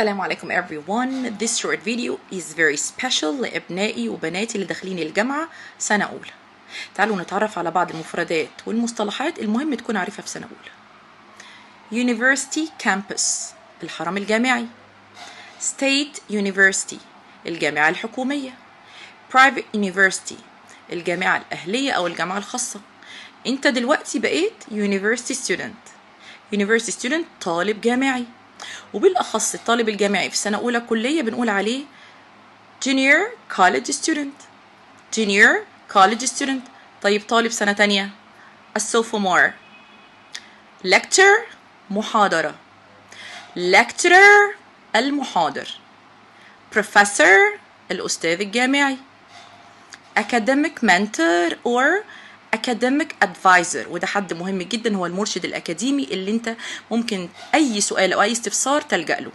السلام عليكم everyone. This short video is very special لأبنائي وبناتي اللي داخلين الجامعة سنة أولى. تعالوا نتعرف على بعض المفردات والمصطلحات المهم تكون عارفها في سنة أولى. University campus، الحرم الجامعي. State University، الجامعة الحكومية. Private University، الجامعة الأهلية أو الجامعة الخاصة. أنت دلوقتي بقيت University student. University student طالب جامعي، وبالأخص الطالب الجامعي في سنة أولى كلية بنقول عليه junior college student، junior college student. طيب، طالب سنة تانية ال sophomore. lecture محاضرة، lecturer المحاضر، professor الأستاذ الجامعي، academic mentor or academic advisor، وده حد مهم جدا، هو المرشد الأكاديمي اللي انت ممكن أي سؤال أو أي استفسار تلجأ له.